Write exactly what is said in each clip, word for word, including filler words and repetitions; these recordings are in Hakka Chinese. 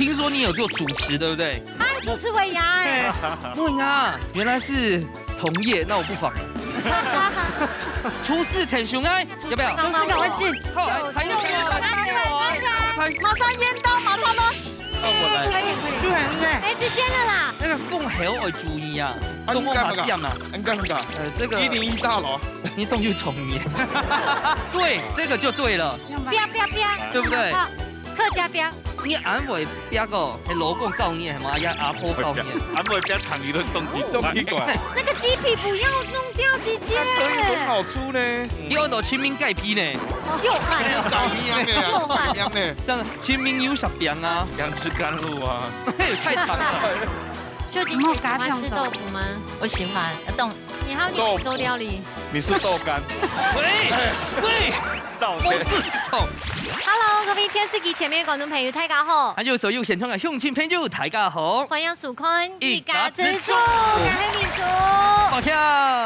聽說你有做主持，對不對？啊，主持尾牙欸。尾牙，原來是同業，那我不訪了。廚師挺胸愛，要不要？廚師趕快進。好，來，還有誰要來？馬上煙到，馬上來。換我來。快點，快點。突然呢？沒時間了啦。那個鳳猴愛注意啊，啊，中國好像啊。你幹嘛？呃，這個一零一大樓。你終於聰明。對，這個就對了。不要，不要，不要。對不對？客家標。你恁會標哦，係老公教你係嘛？也阿婆教你。恁會標糖你都動地動地怪。那個雞皮不要弄掉，姐姐。它可以很好吃呢。你有到清明蓋皮呢。又換。又換。一樣呢。像清明有啥餅啊？想吃甘露啊。太長了。秀琴姐喜歡吃豆腐嗎？我喜歡，要動。你還有你做料理。你是豆干。喂，喂，造成。Hello，各位電視機前面的觀眾朋友，大家好。還有所有現場的鄉親朋友，大家好。歡迎收看一家之煮，我係明珠。抱歉。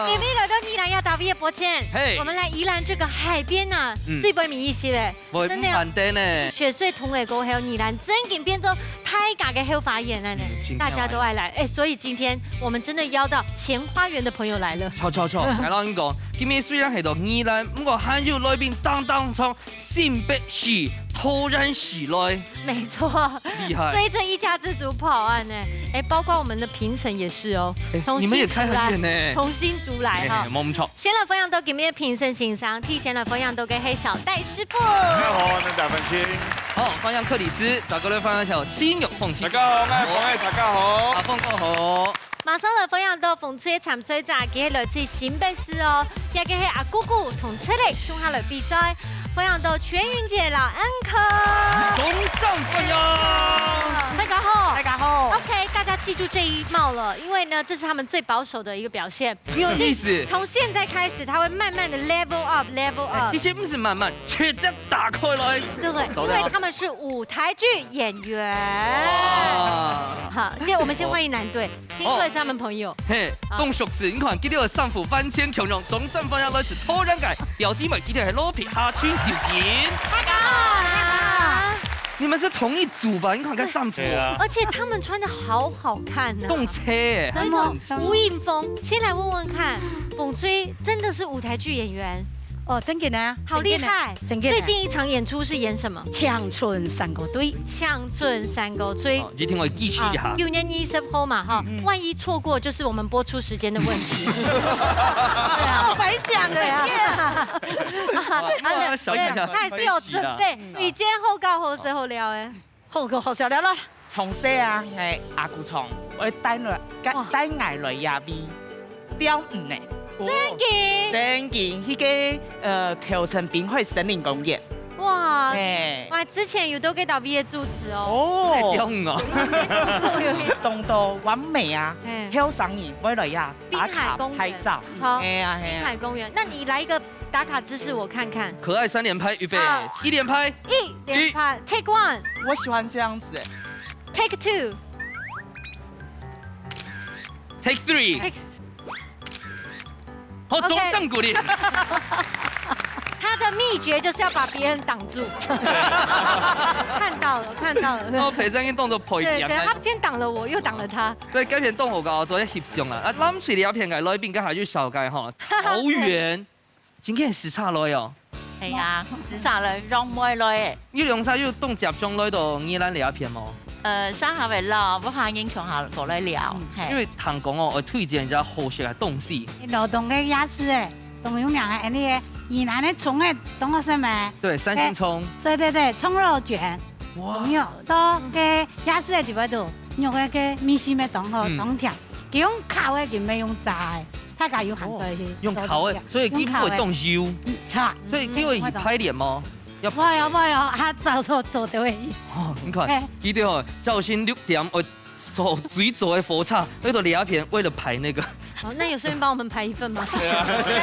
今天來到宜蘭要打V的播前，嘿。我們來宜蘭這個海邊啊，嗯。最不會迷一些嘞。 會真的啊。毋盼得呢。雪隧通了過後，宜蘭正經變做大家个後花園了呢，嗯，真正啊。大家都愛來。哎，所以今天我們真的邀到前花園的朋友來了。著，著，著，𠊎摎你講，今日雖然係到宜蘭，毋過還有來賓當當從新北市、桃園市來。沒錯，厲害。追著一家之煮跑啊呢。哎，包括我們的評審也是哦，哎，從新竹來，你們也開很遠呢。從新竹來哈。哎，無錯。 先來歡迎到今日个評審先生，第一先來歡迎到个係小戴師傅。大家好，我係戴文清。好，歡迎克里斯，再過來歡迎小青玉鳳青。大家好，𠊎係鳳仔，大家好。阿鳳哥好。馬上來歡迎到風吹參賽者，佢係來自新北市哦，也个係阿姑姑同出力，共下來比賽。歡迎到全雲姐摎恩可。掌聲歡迎。大家好。大家好。OK，大家記住這一幕了，因為呢，這是他們最保守的一個表現。 很有意思。從現在開始，它會慢慢地level up，level up。哎，的確毋係慢慢，直接打開來。對不對？因為他們是舞台劇演員。哇。好，現在我們先歡迎藍隊，聽說也是他們朋友。嘿，好。當熟識，你看，今日有三副萬千強強，總算歡迎來自桃園个表姊妹，今日係羅皮哈、陳秀琴。大家好。你們是同一組吧？你看，看三副。對啊。而且他們穿得好好看呢。動車欸。有一種 無影風，先來問問看，鳳吹真的是舞台劇演員，哦，真个呢，好厲害！真个呢，真个呢。最近一場演出是演什麼？鄉村山歌隊。鄉村山歌隊。哦，你聽𠊎解釋一下。啊，九月二十號嘛，哈，嗯，嗯。萬一錯過，就是我們播出時間的問題。對啊。白講了耶。對啊。啊，啊，小一下，對，他還是有準備，嗯。已經好搞好食好料欸。 好个，好笑了啦。從細啊，𠊎阿姑丈會帶來，哇。帶𠊎來這位釣魚呢。真个？真个，去个，呃，頭城濱海森林公園。哇，嘿。哇，之前有到該搭位个主持哦。哦。太釣魚哦。當多完美啊，嘿。後生人會來呀，打卡拍照。濱海公園。好。嘿啊，嘿啊。濱海公園，那你來一個 打卡姿勢我看看。可愛三連拍，預備，好。一連拍。一連拍，take one。我喜歡這樣子欸。Take two。Take three。Take，好，OK。掌聲鼓勵。他的秘訣就是要把別人擋住。看到了，看到了。哦，陪上去動作跑一點。對，對，他先擋了我，又擋了他。對，該片動作高，做得翕相啦。啊，藍隊這片个來賓，該下就紹介哈，桃園。 今天時差來哦。係啊，時差來，仰會來欸。你兩儕有當接上來到宜蘭這片無？呃，上下會咯，屋下人共下過來尞，嗯。嘿。因為聽講哦，愛推薦一下好食个東西。羅東个夜市欸，當有名个，恁呢个，宜蘭个蔥欸，當好食咩？對，三星蔥。欸，對對對，蔥肉捲。哇。有，到該夜市个地方都，肉个，个米線个當好，嗯。當甜。佢用烤个，佢毋係用炸个。 大家有行過去。哦，用烤个，所以佢毋會當油。用烤个。嗯，著。所以佢會排練嗎？嗯，嗯，會當。要排練。會哦，會哦，啊，早早早就會。哦，你看，欸。佢對哦，朝晨六點，哦，坐最早个火車，那個這片為了排那個。哦，那有順便幫我們排一份嗎？對啊。等等，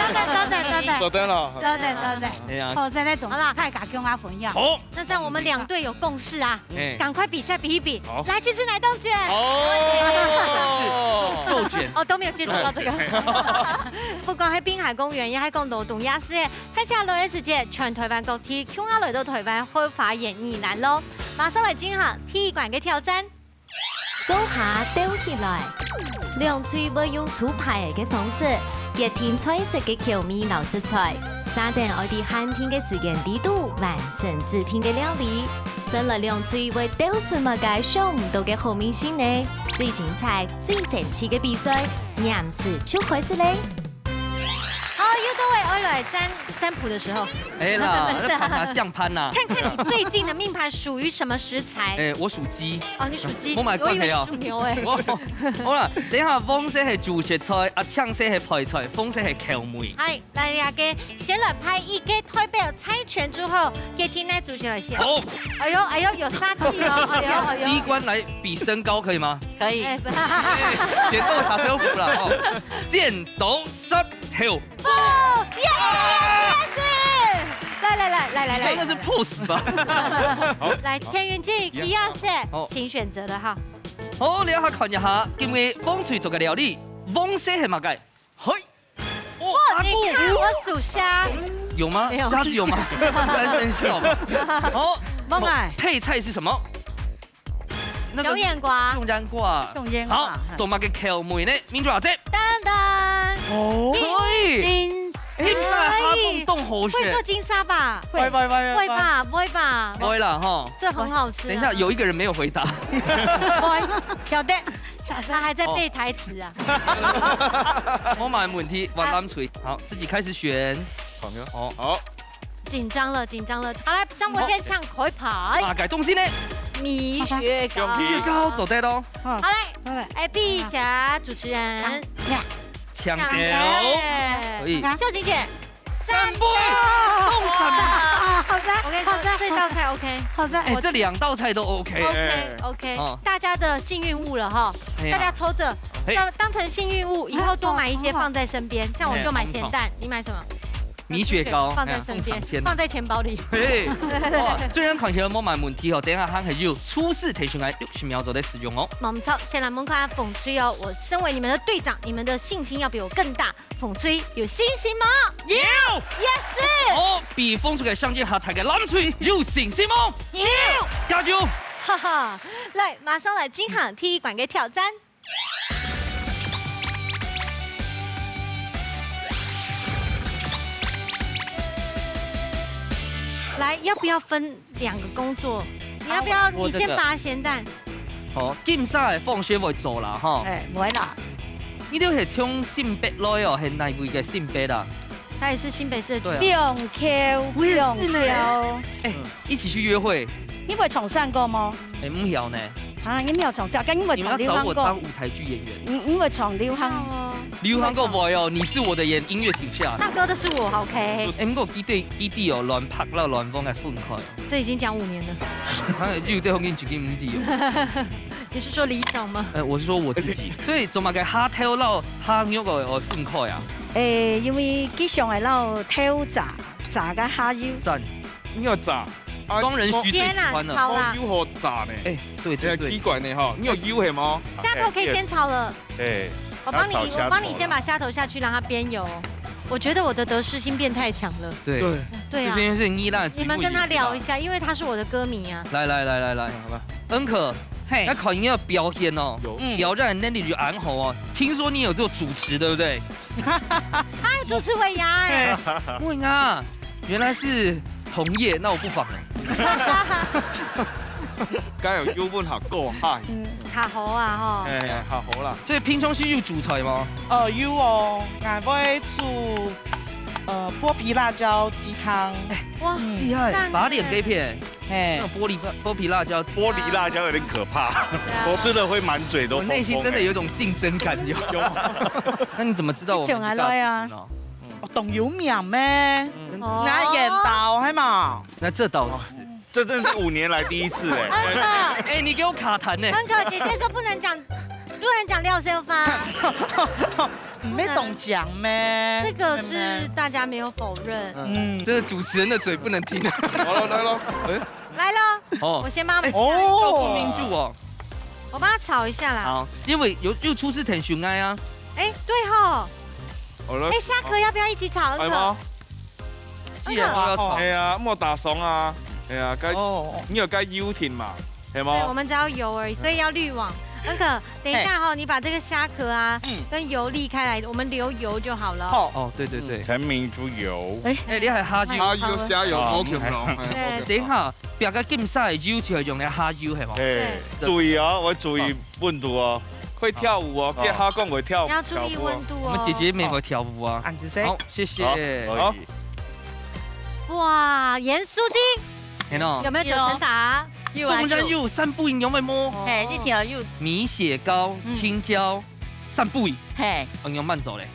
等等，等等。坐等了。等等，等等。哎呀。好，再來同大家共下分享。好。 那這樣我們兩隊有共識啊，欸。趕快比賽比一比，好。來去吃奶凍捲。哦。肉捲。哦，都沒有接觸到這個。不管係濱海公園，也係講羅東夜市，大家來个時節，全台灣各地，共下來到台灣後花園宜蘭咯。馬上來進行第一關个挑戰。手下鬥起來，兩隊會用出牌个方式，決定菜色个口味摎色彩，續等愛在限定个時間裡肚完成指定个料理。先來兩隊會鬥出麼个想毋到个好味緒呢？最精彩、最神奇个比賽，黏時就開始咧！好，又到了愛來占占卜的時候。哎啦，那旁白相攀呐。看看你最近的命盤屬於什麼食材。哎，我屬雞。哦，你屬雞，我買我以為你過没有屬牛哎。好啦，等一下黃色係主食菜，啊青色係配菜，紅色係口味。哎，來，大家先來派一個代表猜拳之後，決定來主席來先。好，哎呦哎呦，有殺氣哦！哎呦哎呦，第一關來比身高可以嗎？可以。哎，不，剪刀石頭布啦哦，剪刀石頭。哦，yes yes yes！来来来来来来，那是 pose 吧？來，天元姐，一二三，請選擇了哈。好，你要看一下，今日紅隊做个料理，紅色係麼个？嘿，哦，你看我屬蝦，有吗？没有蝦子有吗？三生笑吧。好，梦哎，配菜是什么？那个小眼瓜。中间瓜。中间瓜好，做么个口味呢？明珠阿姐。当当，哦，可以。金金沙哈贡冻好会做吃。金沙吧？会拜拜拜会吧，不会吧？不会啦哈。这很好吃啊。等一下，有一个人没有回答。晓得，他还在背台词啊。我买问题，我蓝水。好，自己开始选。朋友，哦，好，紧张了，紧张了。好来，张博先抢开牌，啊，改动心呢？米雪糕。恭喜雪糕走对喽。好来，哎，陛下主持人，抢抢掉。哎可以。秀琴姐，三杯，送什么？好的，我跟你说，这道菜 OK。好的，哎，这两道菜都 OK。 OK OK，哦大家的幸运物了哈，哎呀大家抽着，嘿要当成幸运物，以后多买一些放在身边。像我就买咸蛋，你买什么？米雪糕放在身边哎呀，送上天，放在钱包里。嘿，哇，虽然看起来没买问题哦，等一下还还有初四提醒来六十秒左右使用哦。冇错，先来问看风吹哦。我身为你们的队长，你们的信心要比我更大。风吹有信心吗？有。 Yes。哦，比风吹个相机还大个蓝水有信心吗？有。加油！哈哈，来，马上来进行第一关个挑战。来，要不要分两个工作？你要不要？我这个你先拔咸蛋。好，金沙的风水会做啦哈。哎，会啦，你都系从新北来哦，系哪位个新北啦？他也是新北市的对啊不用挑，我也是呢不用挑。哎，一起去约会。你会唱山歌吗？哎，唔晓呢。啊，你没有唱山，跟你会你们要唱流行歌找我当。舞台剧演员。你你会唱流行？哦，流行歌我有，你是我的眼，音乐停下。唱歌的是我，OK。哎，不过基地基地哦，乱拍啦乱风个分开。这已经讲五年了。啊，有对方跟你举个五弟哦。你是说里长吗？呃，我是说我自己。所以做么个下头摎下肉个分开啊？诶，因为佢想系摎偷炸，炸个下油。赞，你要炸，啊双人徐最煎啊，喜欢了。炒啦。哦，油好炸呢。哎，对对对哎，奇，怪呢哈，你有油系吗？虾头可以先炒了，哎，我帮你，要炒虾头我帮你先把虾头下去，让它煸油。我觉得我的得失心变太强了。对，对，对啊这，件事你啦，你们跟他聊一下，因为他是我的歌迷啊。来来来来来，好吧，恩可，嘿那，考验要表现哦。有嗯表演能力就安好哦。听说你有做主持，对不对？他还主持尾牙哎，不应啊，原来是同业，那我不妨了。刚有油分好够嗨，卡喉啊哈。哎，好好啦。所以平常时有煮菜吗？呃，有哦，俺会煮呃剥皮辣椒鸡汤，哇，嗯厉害赞，把脸给撇，哎那，种玻璃玻皮辣椒。玻璃辣椒有点可怕，对啊我吃了会满嘴都我内心真的有一种竞争感，有。那你怎么知道我们你请俺来啊呢？我懂油面咩？哦拿眼刀，还嘛？那这倒是，这真是五年来第一次哎。恩可，哎，你给我卡痰呢。恩可姐姐说不能讲，不能讲廖秀芳，没懂讲咩？这个是大家没有否认。嗯，真的主持人的嘴不能听。好了，来了，哎，来了，哦我，先帮他们，哦照顾民主哦。我帮他炒一下啦。好，因为有又出示腾讯爱啊，哎，对吼，好了哎，，虾壳要不要一起炒？恩可哎吗？？既然都要炒哎，呀，莫打爽啊！係啊，該，哦，哦。你有該油定嘛，係無？對，我們只要油而已，所以要濾網。恩可，等一下哈，你把這個蝦殼啊，嗯。跟油瀝開來，我們留油就好了。好。哦，對，對，對。嗯。陳明珠油。哎。哎，你還有蝦油。蝦油、蝦油，哦。無共樣，哎，對。無共樣。等一下，別个金沙个油就係用來蝦油，係無？哎，對。注意哦，我注意溫度哦。會跳舞哦，哦。別蝦講會跳舞，你要注意溫度哦。跳舞哦。我們姐姐妹會跳舞啊。恁仔細。好，謝謝。好，可以。好。哇，鹽酥雞。 係喏。有沒有九層塔？有啊，當然有，有。三杯有無？嘿，你聽有。米血糕、嗯。青椒、三杯。嘿。哦，你有慢走咧。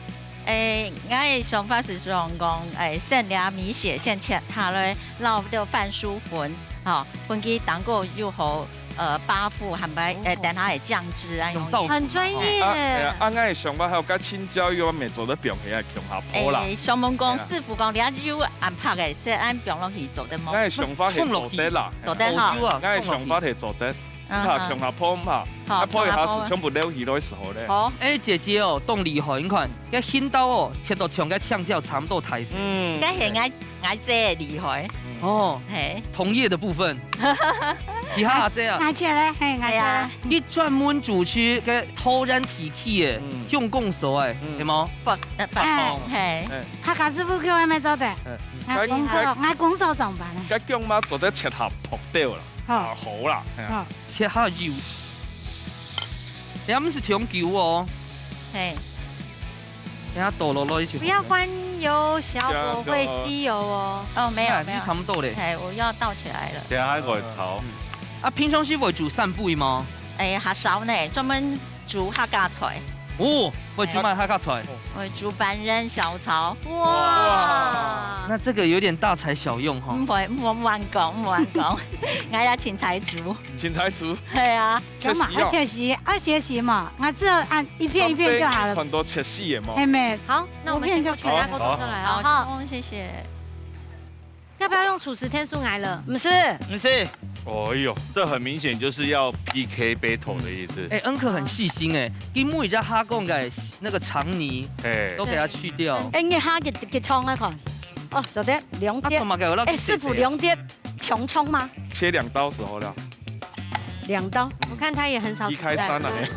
誒，𠊎个想法係想講，誒，先拿米血先切下來，然後就放薯粉，吼，分佢當個又好，呃，包覆，還有，誒，哦。等下个醬汁啊，用燥粉嘛，吼。很專業。啊，哎呀，啊，𠊎个想法還有該青椒油，還無做得放下共下烰啦。誒，想問講，哎呀。師傅講，你愛油恁白个，先恁放落去做得無？𠊎个想法係做得啦。 做得哈。好油啊，𠊎个想法係做得，嗯，嗯。毋怕共下烰，毋怕。好，啊，烰一下共下烰。係全部撈起來个時候咧。好。哎，姐姐哦，當厲害，你看，該莧豆哦，切到像該青椒差不多大細。嗯。該係𠊎，𠊎姐厲害。嗯。哦，嘿。同業的部分。其他阿姐啊。𠊎姐咧，嘿，𠊎姐。係啊。你專門主持該桃園地區个，嗯。鄉公所个，嗯。係無？發，呃，發糖。哎。嘿。哎。客家師傅叫𠊎乜做得。哎。 𠊎工，該，該，哦，𠊎工作上班呢。該薑嫲做得切下薄兜啦，好。啊，好啦，哎呀。好。切下幼。這毋係香油哦。嘿。等下倒落落去。不要翻油，小火會吸油哦。哦，沒有，哎，沒有。你差不多咧。嘿，我要倒起來了。等下還會炒。嗯。啊，平常時會煮三杯嗎？哎，較少呢，專門 煮客家菜。哦，會煮麼个客家菜？會煮粄圓、小炒。哇！那這個有點大材小用哈。毋會，毋好亂講，毋好亂講。𠊎愛凊彩煮。凊彩煮。係啊。切絲哦。要嘛，要切絲，要切絲嘛，那這樣按一片一片就好了。看到切絲个嘛。係咩？好，那我們先把全家都做出來哦，好，哈。好，謝謝。 要不要用廚師添數來了？毋使。毋使。哎喲，這很明顯就是要P K battle的意思。哎，恩可很細心哎，佢每一隻蝦公个那個腸泥哎。都給它去掉。哎，你蝦佢，佢蔥來看。哦，做得兩節。啊，做麼个有落去哎，師傅，切切啊？兩節共蔥嗎？切兩刀就好了。 兩刀。我看他也很少煮菜。一開三啊，嘿。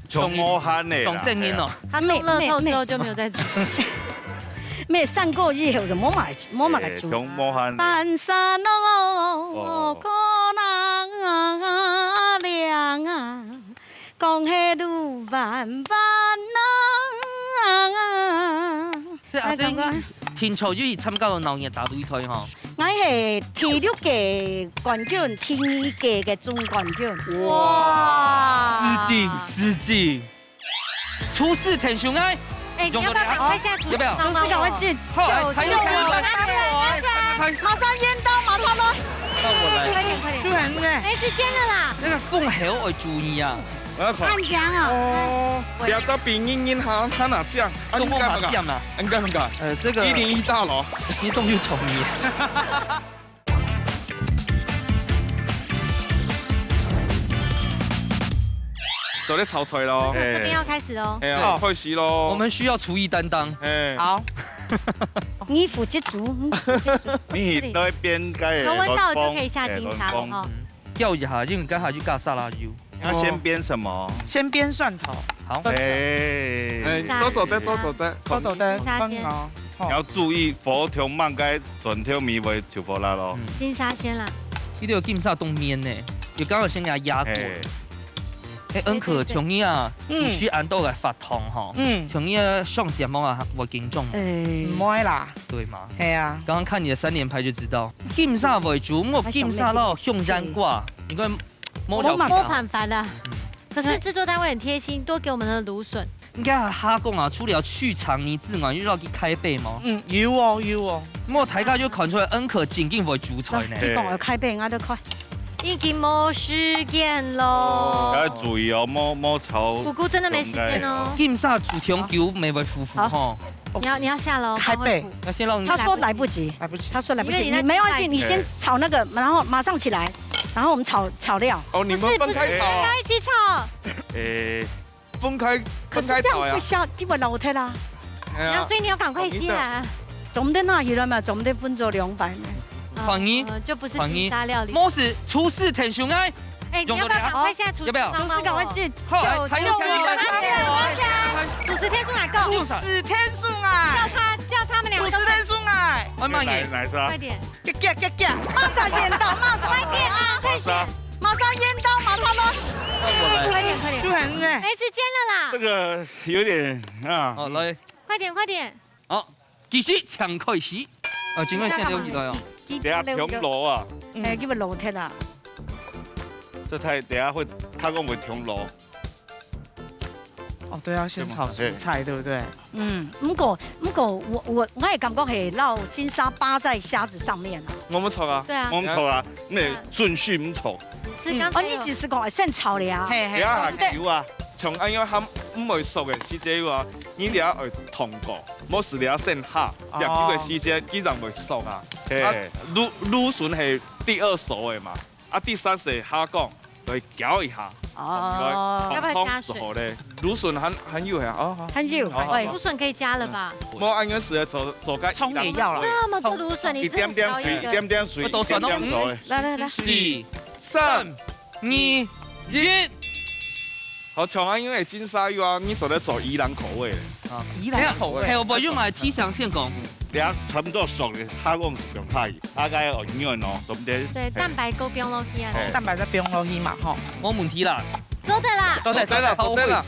窮無閒的啦，窮聖人哦。他中樂透之後就沒有再煮。嘿啊。咩，三個月後就無麼个，無麼个煮。哎，窮無閒的。半山哦，哦。可能啊，涼啊，講起路彎彎啊。所以阿珍，哎，剛剛聽說有去參加過鬧熱大擂台吼。 𠊎係第六屆冠軍，第二屆个總冠軍。哇！失敬，失敬。廚師挺胸哎。哎，你要不要趕快下廚房了？要不要？廚師趕快進。好，來，還有什麼？趕快，趕快，趕快。馬上煙刀，馬上來。那我來。快點，快點。突然呢。沒時間了啦。那個鳳猴愛注意啊。 我要看。看醬哦。哦，兩隻比人人還，還拿醬。啊，你幹嘛幹？講話講啊。啊，你幹嘛幹？呃，這個一零一大樓。你動就寵你。做得炒菜咯。哎。這邊要開始哦。哎呀，好。開始咯。我們需要廚藝擔當。哎。好。你負責煮，你負責煮。你那邊該个我聞到了就可以下金叉了哈。哎，亂講。嗯，叫一下，因為剛才就加沙拉油。 要先煸什麼？先煸蒜頭。好。蒜頭。哎。哎，多做得，多做得。多做得，金沙先。哦。你要注意，火通猛該蒜頭味會出火啦咯。嗯。金沙先啦。這個金沙當綿呢，又剛好先給它壓過。哎。哎，恩可，對，對，對。像你啊，嗯。主持恁多个發糖吼，嗯。像你啊，上節目啊，會緊張嗎？哎。毋會啦。對嗎？係啊。剛剛看你的三連拍就知道，金沙為主，莫金沙咯，香煙瓜，應該 摸著摸盤盤的。嗯。可是製作單位很貼心，多給我們了蘆筍。應該還講啊，除了去腸泥之外，又要去開背嗎？嗯，有哦，有哦。莫大家就看出來，恩可正經會煮菜呢。你講要開背，我就開。已經無時間咯。要注意哦，莫，莫炒。姑姑真的沒時間哦。金沙煮長久，乜會苦苦吼。好。 你要，你要下了哦，開背。不然會苦。要先讓你他說來不及，來不及。他說來不及，因為你在你沒關係，煮菜。你先炒那個，然後馬上起來，然後我們炒，炒料。哦，你們分開炒啊。不是，不是，大家一起炒。誒，分開，可是這樣會下，分開炒呀。就會老忒啦。哎呀。然後所以你要趕快下啊。哦，你的。總得拿起來嘛，總得分做兩擺嘛。傳語，呃，就不是金沙料理。傳語。無事，廚師𢯭手𠊎。哎，你要不要趕快現在廚師幫忙我？要不要？廚師趕快去。好，來，還有三個。快點，快點，快點。廚師𢯭手𠊎講。廚師𢯭手𠊎。叫他，叫他們兩個都快。廚師𢯭手𠊎。慢慢演。來，來，是吧？快點。 遽遽遽遽，馬上現到，馬上。快點啊，快點。馬上現到，馬上來。快點，快點。就很哎。沒時間了啦。這個有點啊。好，來。快點，快點。好，繼續，請開始。啊，今天現在有幾多哦？等下銅鑼啊。哎，叫佢老鐵啊。這太，等下會，他跟我們銅鑼。 哦，對啊，先炒蔬菜，對嗎？對。對不對？嗯，毋過，毋過，𠊎，𠊎个感覺係摎金沙巴在蝦子上面啊。無毋著啊，對啊。無毋著啊，該順序毋著。是剛才有，哦，你只是講先炒了啊。嘿，嘿。你愛下油啊。像恁樣還毋會熟个時節有啊，你這愛燙過，無係這先下，哦。這久个時節，佢正會熟啊。嘿。啊，蘆，蘆筍係第二熟个嘛。 啊，第三是下講，來攪一下，哦。來，要不要加水？燙燙就好咧。蘆筍還，還有係啊，哦，好。還有，好，好，喂。好。蘆筍可以加了吧？無，恁樣係做，做个蔥也要了。這麼多蘆筍，你只有削一根。一點點水，一點點水，一點點水。來，來，來。四、三、二、一。 好，像啊，因為金沙有啊，你做得做宜蘭口味咧。啊，宜蘭口味。等下，係，𠊎本來有買提醒先講。等下差不多熟咧，下講用下去，大概哦，軟哦，對不對？對，蛋白溝放落去啊。嘿。蛋白再放落去嘛，吼。無問題啦。做得啦。做得，做得，做得啦。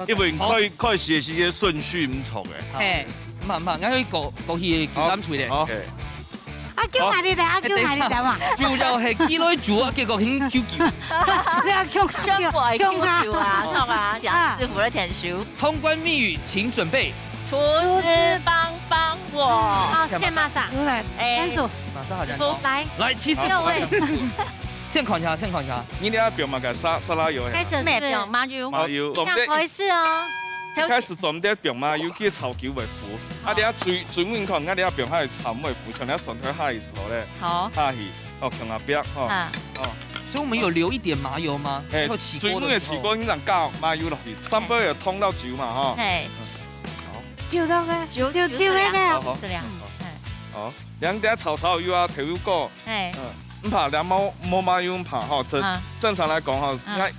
因為開，開始个時間順序毋著个。嘿。毋怕，毋怕，𠊎可以過，過去佢淡水咧。好。嘿。 啊，叫埋你咧，啊，叫埋你咧嘛。主要係幾耐煮啊，結果很久久。你啊，叫，叫，全部愛叫啊。叫啊，著啊，啊。師傅來𢯭手。通關密語，請準備。廚師幫幫我。好，現馬上。來，哎。先煮。馬上好像講。來。來，其實各位。先看一下，先看一下。你等下放麼个沙，沙拉油嘿？開始是不是？無，放麻油。麻油。這樣開始哦。一開始做毋得放麻油，佢炒久會苦。啊，等下最，最尾看，𠊎等下放下去炒毋會苦，像你蒜頭下去。 好咧。好。下去，哦，放下壁，吼。啊。哦。所以我們有留一點麻油嗎？哎，以後起鍋的時候。最尾个起鍋，你正加麻油落去，三杯有通到酒嘛，吼。嘿。嗯，好。酒到个，酒，酒，酒，酒那個。好，好。這樣。嗯。哎。好，兩點炒炒油啊，調油過。哎。嗯，毋怕，兩毛，無麻油毋怕，吼，正，啊。正常來講，吼，啊。應該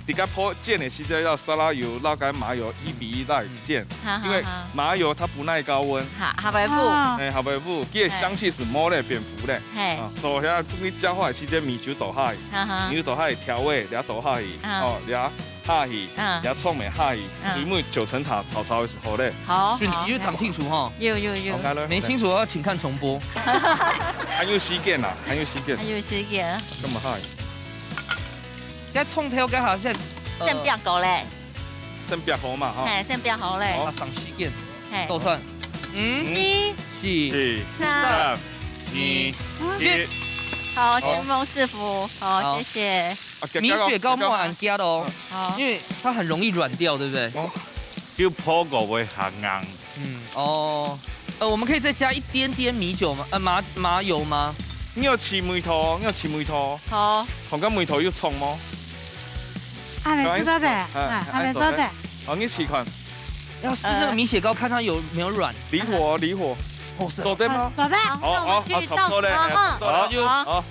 你該烰煎个時節，愛沙拉油摎該麻油一比一來煎，嗯。哈哈哈。因為麻油佢毋耐高溫。哈，哈，會苦。哦。哎，佢會苦，佢个香氣係無咧變苦咧。嘿。啊，所以啊，你加下去時節，米酒倒下去，哈哈。米酒倒下去，調味也倒下去，啊。哦，也下去，啊。也蔥也下去，啊。最尾九層塔炒炒个時候咧。好，順序有聽清楚吼。好。有，有，有。OK了。沒清楚的話，請看重播。還有時間啦，還有時間。還有時間。這麼快。 該蔥頭該下先，呃，先煏過咧。先煏好嘛，吼。嘿，先煏好咧。好。啊，省時間。嘿。倒算。五、四、四、四、三、三、二、一。好，好。先鋒師傅，好，好。謝謝。啊，米雪糕莫恁加哦，好。因為它很容易軟掉，對不對？哦，有烰過會較硬。 嗯，哦。呃，我們可以再加一點點米酒嗎？呃，麻，麻油嗎？你愛試味道，你愛試味道。好。看看味道有重無？恁樣做得，哎，啊，恁樣做得。好，你試看。要試那個米血糕，看它有沒有軟。離火，離火。哦，是。做得嗎？做得。好，好，好，差不多咧，好，好，差不多咧。好，好。好。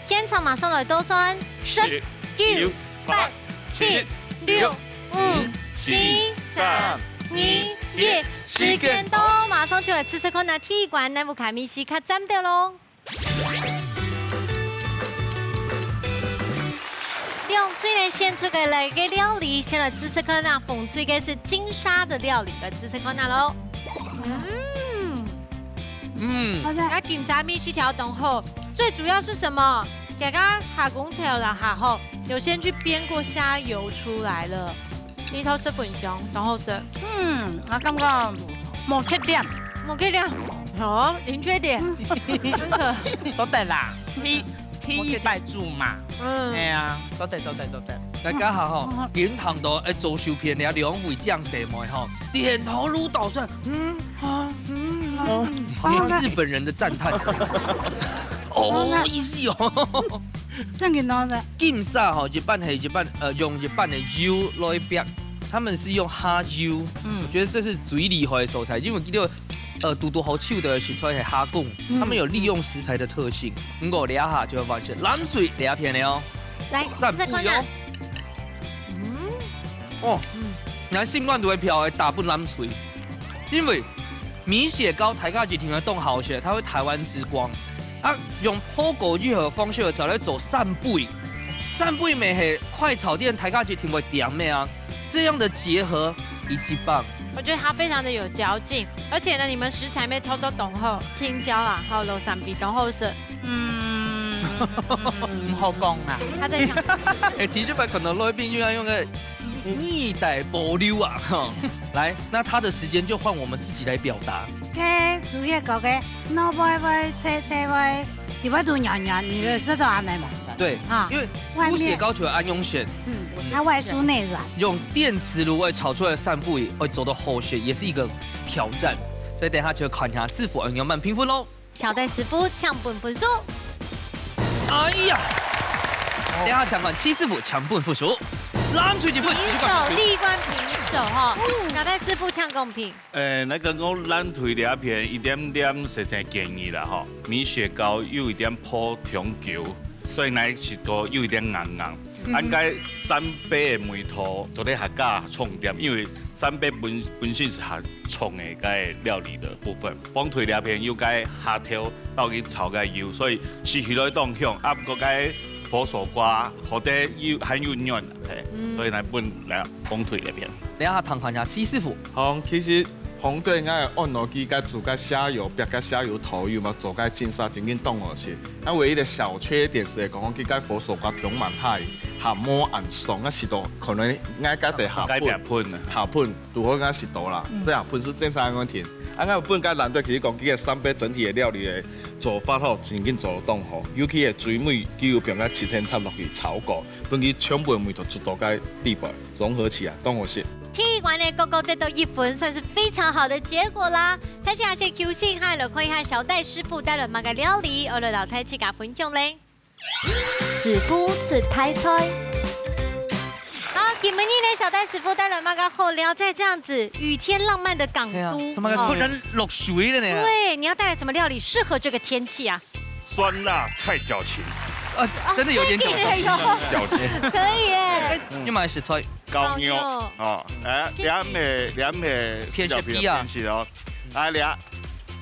現場馬上來倒算，十、十、九、九、八、八、七、七、六、六、五、五、四、四、三、三、二、二、一。一。時間到，馬上就來試試看啊，第一關，哪位个米食較讚兜囉。兩隊呢，選出个來个料理，先來試試看啊，紅隊个係金沙个料理，來試試看啊囉。嗯。 嗯。那金沙米食條當好，最主要是什麼？大家下工頭啦，下好，有先去煸過蝦油出來了，一頭十分鐘，當好食。嗯，𠊎感覺無缺點。無缺點，哦，零缺點，真的。做得啦，第，第一擺煮嘛。嗯。哎呀，做得，做得，做得。 大家好吼，嗯。今晡日，欸，做手片了，兩位靚師妹吼，點頭如搗蒜，嗯，啊，嗯，嗯，哦，日本人的讚嘆。哦，意思哦。正經哦，金沙吼，一般係一般，呃，用一般个油來煏，他們是用蝦油，嗯。我覺得這是最厲害的所在，因為佢呃，堵堵好手个食材係蝦公，嗯。他們有利用食材的特性。毋過這下就會發現藍水這片了哦。來，散步喲。試試看啊。嗯。哦，嗯。你看心肝肚个票會打分藍水，因為米血糕大家一定會當好食，它會台灣之光。啊，用烰過以後个方式再來做散杯，散杯乜係快炒店大家一定會點个啊。 這樣的結合一級棒。我覺得它非常的有嚼勁，而且呢，你們食材乜都做得當好，青椒啊，還有羅三比當好食。嗯，毋好講啊。他在想，哎，其實本來可能來賓就要用个逆代保留啊，哈。來，那他的時間就換我們自己來表達。該主要搞个，no boy boy，切切boy，你會讀娘娘，你的舌頭恁樣嘛？對，啊，因為 外面，烏雪糕就愛用選，嗯，它外酥內軟。用電磁爐會炒出來的散布會做到好食，也是一個挑戰。所以等一下就看一下師傅愛仰般評分咯。小戴師傅請分分數。哎呀，等一下請看七師傅請分分數，藍隊的分數，平手，第一關平手哈。小戴師傅請公平。 誒，該講講藍隊這片一點點實在建議啦吼，米血糕有一點烰傷久，所以𠊎食到有一點硬硬。嗯。恁該三杯个味道做得較加重點，因為三杯本，本身係較重个該料理个部分。紅隊這片有該蝦頭包去炒該油，所以食起來當香。啊，毋過該佛手瓜，好得有，還有軟，嘿，嗯。所以𠊎分來紅隊這片。等一下聽看一下，七師傅。好，其實 紅隊𠊎个安到佢个煮个蝦油，煏个蝦油、豆油嘛，做个真沙真緊當好食。啊，唯一个小缺點係講，佢个佛手瓜放蠻大，下無恁爽，啊，食到可能𠊎家己下該烰，煏啊。下烰，拄好𠊎食到啦，嗯。所以下烰係正常个問題。啊，𠊎本个藍隊其實講，佢个三杯整體个料理个做法吼，真緊做到當好，尤其个最尾，佢有放个七層塔落去炒過，分佢全部个味道煮到該地步，融合起來，當好食。 第一關呢，各各得到一分，算是非常好的結果啦。大家先休息一下，來看一下小戴師傅帶來麼个料理，愛來摎大家分享咧。師傅出大菜。好，今晡日呢，小戴師傅帶來麼个好料，在這樣子雨天浪漫的港都，係啊，怎麼个哦。突然落水了呢？對，你要帶來什麼料理適合這個天氣啊？ 酸辣太矯情。啊，真的有點矯情。啊，真的有。矯情。可以耶。哎，你買食材。犨肉。犨肉。哦，哎，謝謝。兩个，兩个偏食比較偏食哦。啊，兩，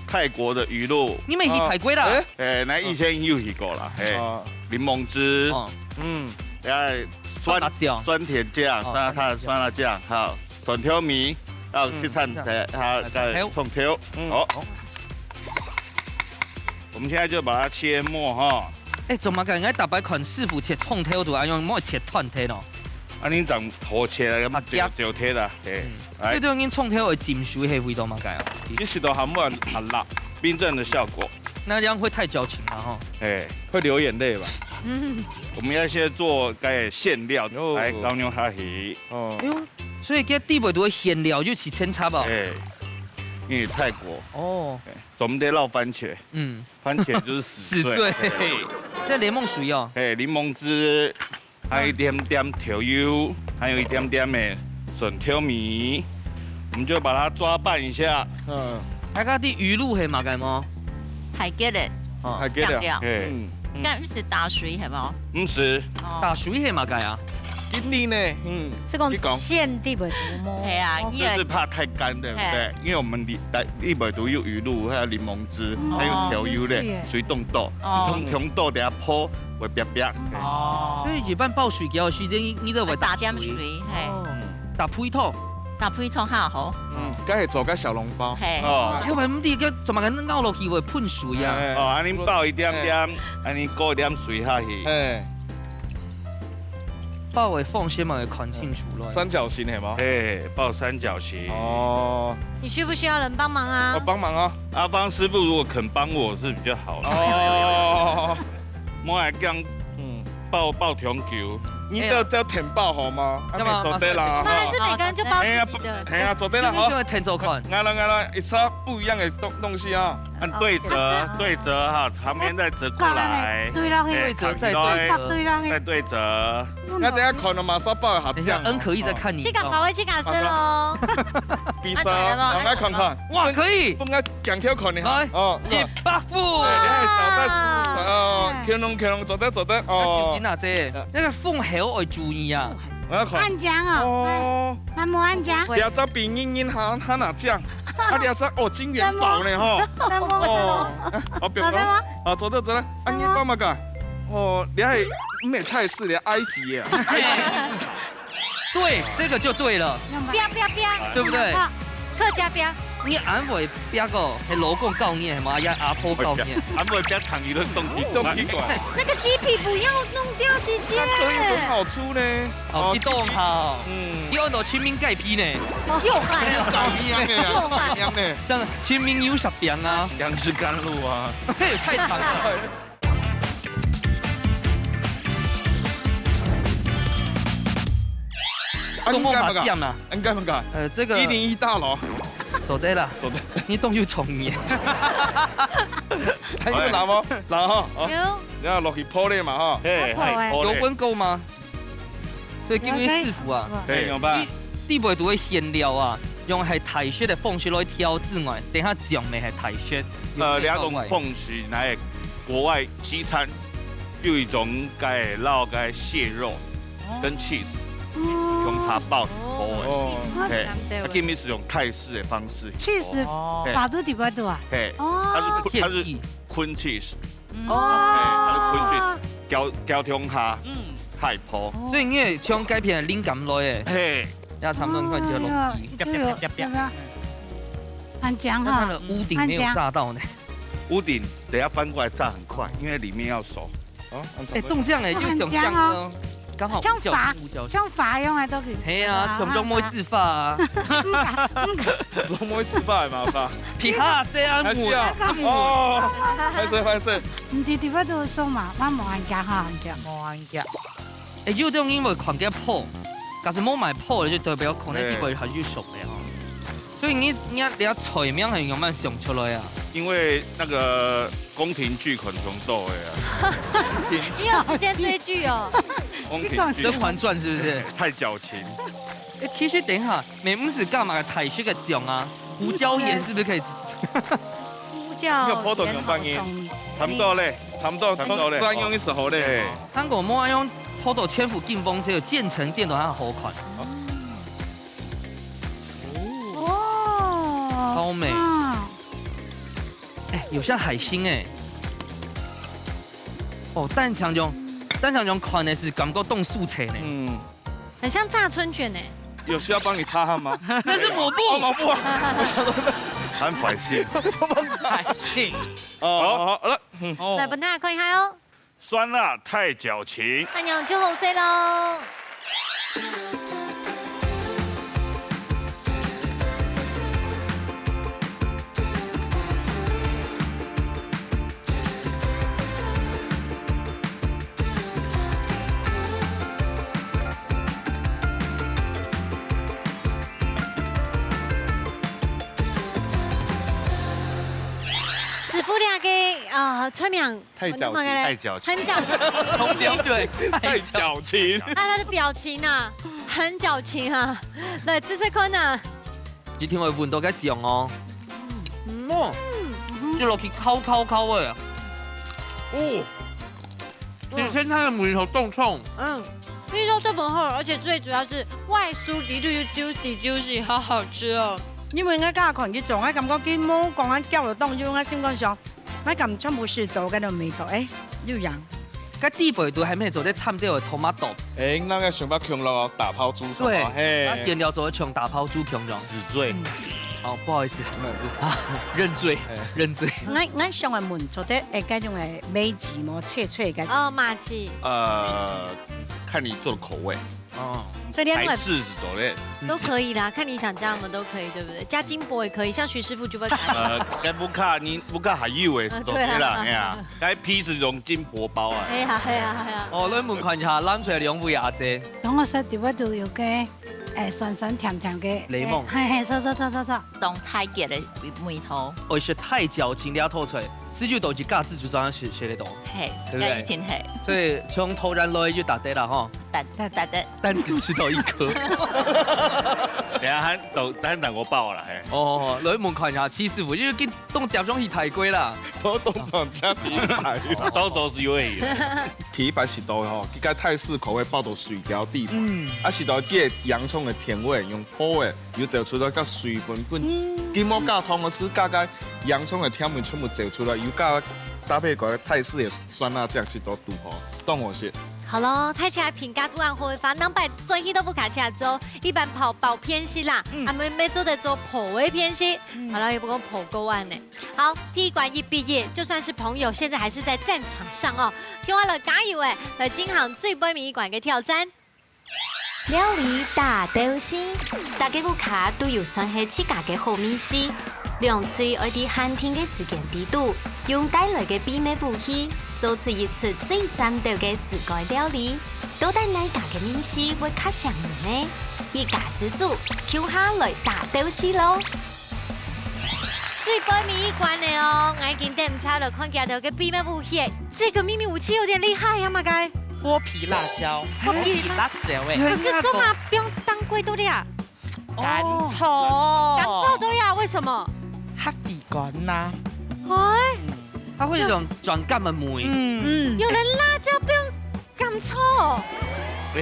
泰國的魚露。你們去泰國啦？哦，哎。哎，𠊎以前有去過啦，嘿。哦。檸檬汁。哦。嗯。哎，酸，酸辣椒。酸甜醬，哦，酸辣，酸辣醬，好。 蒜頭米，還有七層塔，嗯，還有蔥頭。蔥頭。嗯。好。好。我們現在就把它切末哈。哎，做麼个？𠊎逐擺看師傅切蔥頭都愛用，莫切斷忒咯。啊，你長頭切了，啊，要九九切的，哎，嗯。來。對對，恁蔥頭會浸水，係為著麼个啊？其實都還蠻，很辣，冰鎮的效果。那這樣會太矯情了哈。哎。會流眼淚吧？嗯。我們要先做該餡料，哦。來，高牛哈希。哦。哎呦， 所以這底背都會餡料，就七層塔哦。哎，因為泰國，哦。哎，專門在落番茄。嗯。番茄就是死罪。死罪。這檸檬水哦。哎，檸檬汁，還有一點點調油，還有一點點的蒜頭米，我們就把它抓拌一下。嗯。大家知魚露係麼个無？海鮮的哦。海鮮的。醬料。哎。嗯。嗯。該毋係打水係無？毋係。哦。打水係麼个啊？ 今年呢，嗯，係講你講。餡底背肚無？係啊，哦。伊个就是怕太乾，對不對？嘿。因為我們裡，在，裡背都有魚露，還有檸檬汁，嗯。還有調油的，哦，水凍凍，哦。通通凍等下泡會煏煏。哦。所以一般泡水餃的時間，你，你都會打水。打點水，嘿。哦。嗯。打配湯。打配湯較好。嗯，該係做个小籠包。嘿。哦。因為毋知該做麼个咬落去會噴水啊。哎。哦，恁樣泡一點點，嘿。恁樣過一點水下去。嘿。 包會放些嘛，會看清楚咯。三角形係無？哎，包三角形。哦。你需不需要人幫忙啊？我幫忙啊。阿芳師傅如果肯幫我是比較好的。哦。莫來講，嗯。包，包長久。你的要填报好吗？要吗？啊，你做得啦，那还是每个人就报自己的。哎呀，不，哎呀，做得啦，好。你就填做看。来了，来了，一撮不一样的东，东西啊。按对折，对折哈，旁边再折过来。对了，嘿。对折再对折。对了，嘿。再对折。那等下看了马上报好，这样哦。等一下，恩可以再看你一道。去搞保卫去搞事喽。比赛，来，来，来，来看看。哇，可以。不应该讲跳看你哈。来，哦，一百分。对，你看小袋鼠，哦，哇。乾隆，乾隆，做得，做得，哦。那小金啊，这，那个凤猴爱注意啊。 我要看。按奖哦。哦。那么按奖。两只比硬硬还，还拿奖。啊，两只哦，金元宝呢吼。那么哦。好，表哥。好的吗？啊，走的走的。啊，你干嘛干？哦，你还没泰式，你埃及耶。埃及金字塔。对，这个就对了。啪啪啪。对不对？客家啪。 你恁會啪哦，係老公教你个嘛，也阿婆教你个？恁會啪糖魚都凍起，凍起過來。那個雞皮不要弄掉，姐姐。那可以很好吃呢。哦，哦，你凍好。嗯。你按到清明雞皮呢？又喊了。又搞一樣的啊，又喊。一樣的。像清明有啥餅啊？強吃甘露啊。太長了。 啊，你干嘛干？中国麻将啊。你干嘛干？呃，这个一零一大楼。做得啦。做得。你动又重你。还有拿吗？拿哈。哦。有。然后落去泡嘞嘛哈。嘿，泡欸。还泡嘞。有问过吗？所以今日師傅啊，有，有。嘿，有吧？你，你底背都會選料啊，用係泰式个方式來調之外，等下醬味係泰式。呃，有沒有？這種方式，來國外西餐 有一種該撈該蟹肉跟cheese，哦。用它爆起口味。哦。嘿，啊，今日是用泰式的方式。cheese哦。嘿。擺到底背肚啊？嘿，哦。它是，它是Cream cheese。嗯。哦。嘿，它是Cream cheese，攪，攪中下，嗯。下泡。所以你也像該片的靈感來誒。嘿。那差不多你看就落去。哦，這個，這個，這個。很強哈。那它的屋頂沒有炸到呢。很強。 屋頂等下翻過來炸很快，因為裡面要熟。哦，哎，凍醬哎，就想像呢，剛好五角星，五角星。像法，像法樣啊，都可以。嘿啊，像中國字法啊。中國字法嘛，法。皮哈，這樣還是要，這樣哦，歹勢，歹勢。你弟弟會都說嘛，我無安家哈，安家。無安家。哎，有種因為看見破，假使無買破的，就代表可能底背還有熟的哈。 所以你，你，你這菜名係仰般想出來啊？因為那個宮廷劇看上多的啊。你有時間追劇哦？宮廷劇。《甄嬛傳》是不是？太矯情。哎，其實等一下，你毋係加麼个泰式个醬啊？胡椒鹽是不是可以？胡椒鹽。你有泡到兩百年？差不多咧。差不多，差不多咧。三用的時候咧。哎。韓國無愛用泡到全部金黃色，有漸層店都還好看。 哦。哦。超美。嗯。哎，有像海星哎。哦，單淨用，單淨用看的係感覺當酥脆呢。嗯。很像炸春捲哎。有需要幫你擦汗嗎？那是抹布。哦，抹布啊。我想說，很百姓。百姓。哦，好，好了。嗯。哦。來，分大家看一下哦。 酸辣太矯情。恁樣就好勢囉。師傅，這個，呃，菜名 太矯情。哦，你問个嘞？太矯情。很矯情。對，太矯情。那他的表情啊，很矯情啊。來，試試看啊。一定會聞到該醬哦。嗯。哦，嗯。就落去烤烤烤的。哦。哇。其實它的味道重重。嗯，味道都很好，而且最主要是外酥裡肚又juicy juicy，好好吃哦。你們應該加看去做，我感覺佢無講啊，攪到當中，我心肝想， 𠊎感全部係做該種味道，哎，有樣。該底背肚還無做得摻兜个tomato。哎，那個想法共樣哦，打拋豬腸哦，對，嘿。那原料做得像打拋豬共樣。死罪。嗯。哦，不好意思。嗯，啊，認罪，哎。認罪。𠊎，𠊎想愛問，做得，哎，該種个馬吉無，脆脆个。哦，馬吉。呃，看你做的口味。哦，所以你要台式是做的。都可以啦，看你想加什么都可以，对不对？加金箔也可以，像徐师傅就会加。呃，該屋下，你屋下還有的是做的啦，啊，對啊。哎呀，該皮是用金箔包啊。哎呀，哎呀，哎呀。哦，來問看一下，藍隊兩位阿姐。當我食到位就有个，哎，酸酸甜甜个，檸檬。哎，嘿，嘿，嗖嗖嗖嗖嗖。當太結的味道。哦，係太矯情了，透出來，十九度幾个字就這樣寫，寫得懂。嘿，對不對？該一定係。所以從頭然來就打得了哈。打，打，打得。 單只吃到一顆。等下還等，還等我爆了，嘿。哦，來問看一下，徐師傅，因為跟東家中去抬貴啦。我東方家庭抬，到時候是有而已。第一擺食到吼，佢个泰式口味包到水餃底盤，嗯。啊，食到佢个洋蔥个甜味，用烰个，又走出來个水分，跟嗯。金毛加湯个時，加个洋蔥个甜味全部走出來，又加搭配个泰式个酸辣醬，食到肚吼，當好食。 好咯，大家評價都恁好个話，兩擺轉去都毋客氣啊，做一般包，包偏食啦，嗯。啊，乜，乜做得做烰个偏食，嗯。好了，也毋講烰過完呢。好，第一關一比一，就算是朋友，現在還是在戰場上哦。共下來加油欸，來進行最尾一關个挑戰。料理大鬥西，大家屋下都有算係自家个好味緒，兩隊愛在限定个時間裡肚，用帶來个秘密武器，做出一出最讚鬥个自家料理。 到底哪家个味緒會較餳人呢？一家之煮，共下來打鬥西咯！最尾一關了哦，𠊎已經等毋掣了，看佢兜个秘密武器。這個秘密武器有點厲害呀，麼个？剝皮辣椒，剝皮辣椒欸。可是幹嘛不用當歸都這樣？乾燥。乾燥都要，為什麼？較回甘吶。哎，它會有一種轉甘的味。嗯。嗯。有人辣椒不用 乾燥。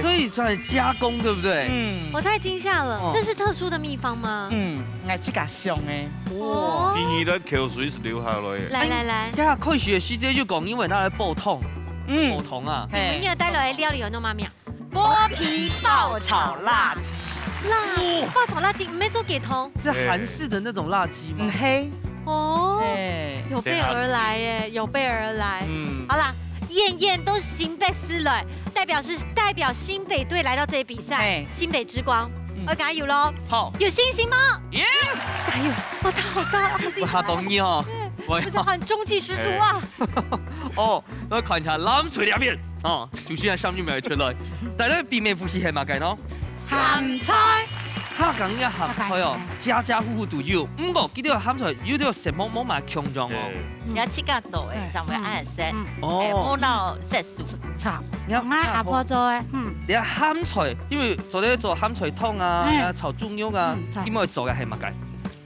所以算加工，對不對？嗯。我太驚嚇了，哦。這是特殊的秘方嗎？嗯，𠊎自家想的。哦。哇。你，你的口水是流下來的。來，來，來。哎呀，開始的時節就講，因為拿來爆湯。嗯。爆湯啊。嘿。你們今日帶來的料理有恁樣嗎？剝皮爆炒辣雞。辣，爆炒辣雞，毋係做雞湯。是韓式的那種辣雞嗎？嗯，嘿。哦。嘿。有備而來耶，有備而來。嗯。好啦， 燕燕都新北市了，代表是，代表新北隊來到這裡比賽，嘿。新北之光，嗯。要加油咯。好。有信心嗎？耶！加油！哇，他好高啊！我好同意哦。對，我要不是很中氣十足啊。哦，那看一下藍隊這邊哦，就現在上面沒有出來，但是秘密武器係麼个呢？鹹菜。客家人个鹹菜哦，客家人。家家戶戶都有，毋過佢兜鹹菜有兜色目無麼共樣哦。對。 你愛自家做个，嗯。正會恁色，嗯。哦。欸，無落色素。炒。你看，𠊎阿婆做个，嗯。你看鹹菜，因為做得做鹹菜湯啊，嗯。啊，炒豬肉啊，嗯，對。你們做个係麼个？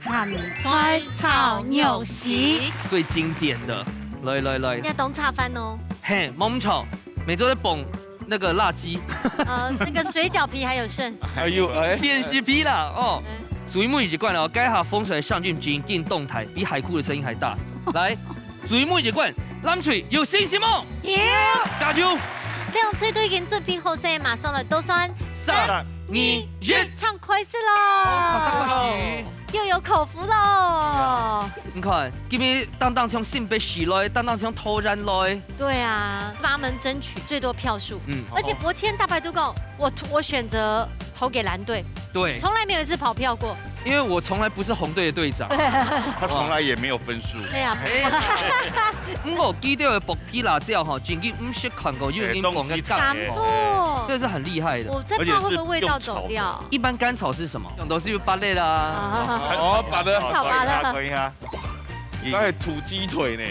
鹹菜炒肉絲。最經典的，來，來，來。你愛當炒飯哦。嘿，無錯，每週都捧 那個辣雞。呃，那個水餃皮還有剩。還有，哎。扁食皮啦，哦。嗯。最尾一關哦，該下紅隊上進，緊緊動態，比海哭的聲音還大。來，最尾一關，藍隊有信心無？有！加油！這樣藍隊已經準備好勢，馬上來倒算，三、三、二、二、一，一。唱開始咯！哦，好像不行。 又有口福咯。你看，今日當當從新北市來，當當從桃園來。對啊，幫他們爭取最多票數。嗯。而且伯謙大白都講，我，我選擇投給藍隊，對。從來沒有一次跑票過。因為我從來不是紅隊的隊長。對。他從來也沒有分數。對啊。哎，毋過佢兜个剝皮辣椒吼，真經毋識看過，有人講个乾，乾燥。這是很厲害的。我在怕會不會味道走掉。而且是用炒的。一般乾炒是什麼？ 用都是有芭樂啦。啊。哦，芭樂。炒芭樂。等一下，等一下。那土雞腿呢？